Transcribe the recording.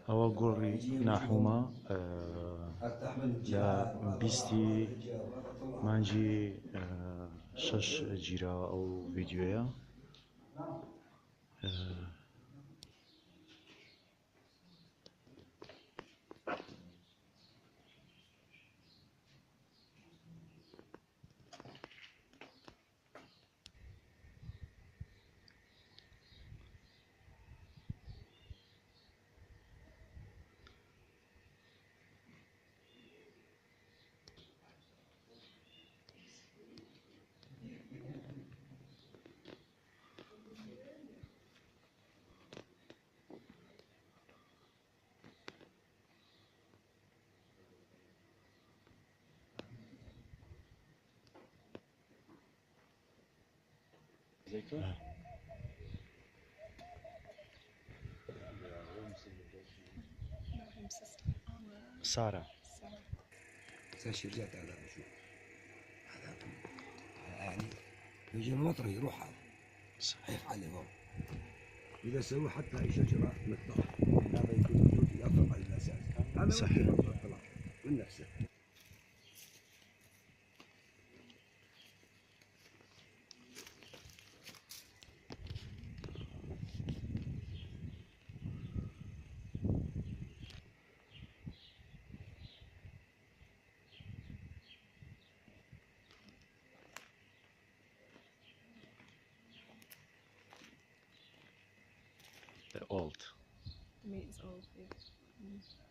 ئەوە گۆڕی ناحومە لە 20ی مانگی 6 گیراوە ئەو ڤیدیۆیە. سارة. رجعت على شو هذا، يعني يجي المطر يروح هذا حيف عليه هون. إذا سووا حتى أي شجرة نقطعها، هذا يكون موجود يأثر على الأساس. هذا صحيح. طلع من نفسه. The old. The meat is old, yeah.